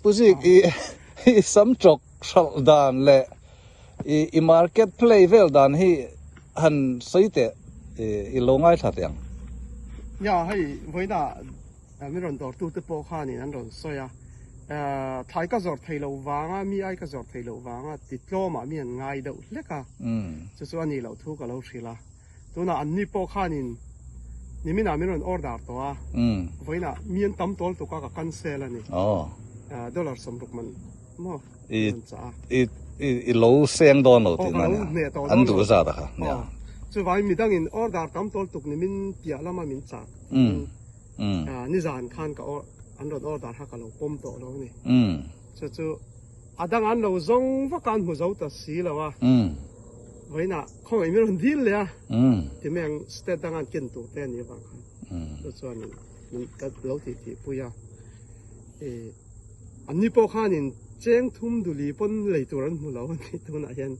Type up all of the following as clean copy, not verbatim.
Pu Zik i i sam tawk hralh dan leh i i market play vel dan hi han sawi teh i lo ngaithla teh ang. Nia hei vawiinah min rawn dawrtute pawh khanin an rawn sawi a, thlai ka zawrh thei loh vanga mi ai ka zawrh thei loh vanga ti tlawmah mi an ngai deuh hlek a, chu chu a nih loh thu ka lo hrilh a. Tunah anni pawh khanin niminah min rawn order tawh a, vawiinah mi an tam tawl tuk a ka cancel a ni. Dollar 60 man maw rawn chah a. I lo seng dawn lo tihna nia, an duh zat a kha nia. Chuvangin midangin order tam tawl tuk nimin piah lama min chah nizan khan ka an rawn order kha ka lo pawm tawh lo a ni. Chu chu a dang an lo zawng vak a, an hmu zo ta si lo a. Vawiinah khawngaih min rawn dil leh a, ti mai ang state danga an ken tur te a nih avang khan chu chuan min ka lo tih tih pui a. Anni pawh khanin cheng thum duli pawn lei tur an hmu lo a ni tunah hian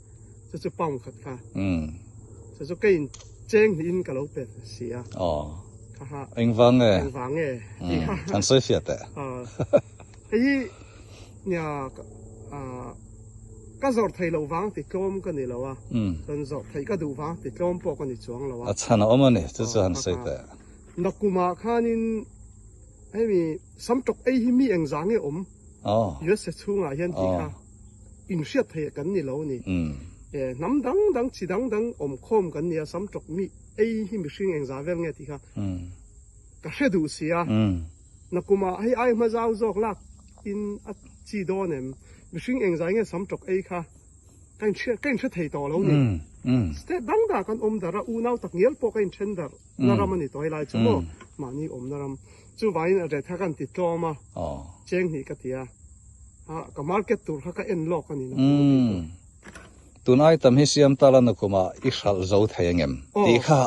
chu chu pound khat kha. Chu chu keiin cheng hnihin ka lo pe si a. Kha ha. Engvang nge? Engvang nge? Tih kha. An sawi fiah teh. Hei hi nia ka zawrh theih loh vang ti tlawm ka ni lo a, chuan zawrh theih ka duh vang ti tlawm pawh ka ni chuang lo a. A chhan a awm a ni, chu chu han sawi teh. Nakumah khanin hemi samtawk ei hi mi engzah nge awm USA chhungah hian tih kha inhriat theih kan ni lo a ni. Hnam dang dang chi dang dang awm khawm kan ni a, samtawk mi ei hi mihring engzah vel nge tih kha ka hre duh si a. Nakumah hei ai hma zau zawk lak in a chi dawn em? Mihring engzai nge sam tawk ei kha ka in hria ka in hre thei tawh lo ni. State dang dah kan awm darh a, unau tak ngial pawh ka in then darh na ram a ni tawh helai chu maw mahni awmna ram. Chuvangin a ret kha kan ti tlawm a, cheng hnih ka ti a, ka market tur kha ka en lawk a ni nakum a ti tur. Tun ai tam hi siam ta la nakumah i hralh zo thei angem tih kha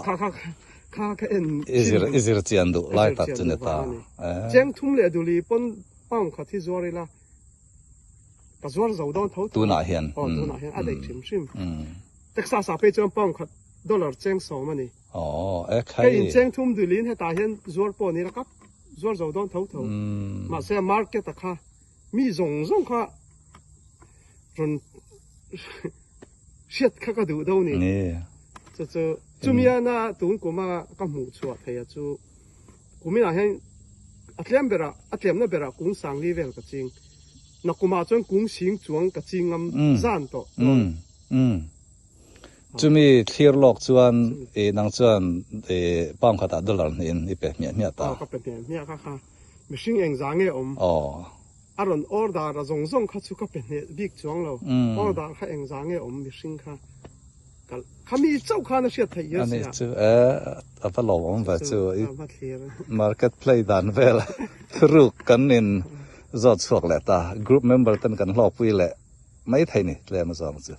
kha ka en i zir chian duh lai tak chu ni ta. Cheng thum leh duli pawn pound khat hi zuar ila ka zuar zo dawn tho tho. Tunah hian. Aw tunah hian a daih hrim hrim. Texas ah phei chuan pound khat dollar cheng 10 a ni. Aw e khai. Kei in cheng thum duliin hetah hian zuar pawh ni ila ka zuar zo dawn tho tho. Mahse market a kha mi zawng zawng kha rawn hriat kha ka duh do ni. Chu chu chumiana tun kuma ka hmuh chhuah thei a chu kuminah hian a tlem berah a tlemna berah kung sangli vel ka ching. Nakumah chuan kung sing chuang ka ching ngam zan tawh dawn. Chumi thlir lawk chuan i nang chuan i pound khatah dollar hnihin i pe hmiah hmiah ta. Aw ka pe hmiah hmiah kha kha mihring engzah nge awm. Aw. A rawn order a zawng zawng kha chu ka pe hneh bik chuang lo. Order kha engzah nge awm mihring kha ka kha mi chauh khan a hriat theih hian sia. Ani chu e a va lawm awm ve chu i market play dan vel thuruk kan in zawt chhuak leh ta group member ten kan hlawkpui leh mai thei ni tlem a zawng chu.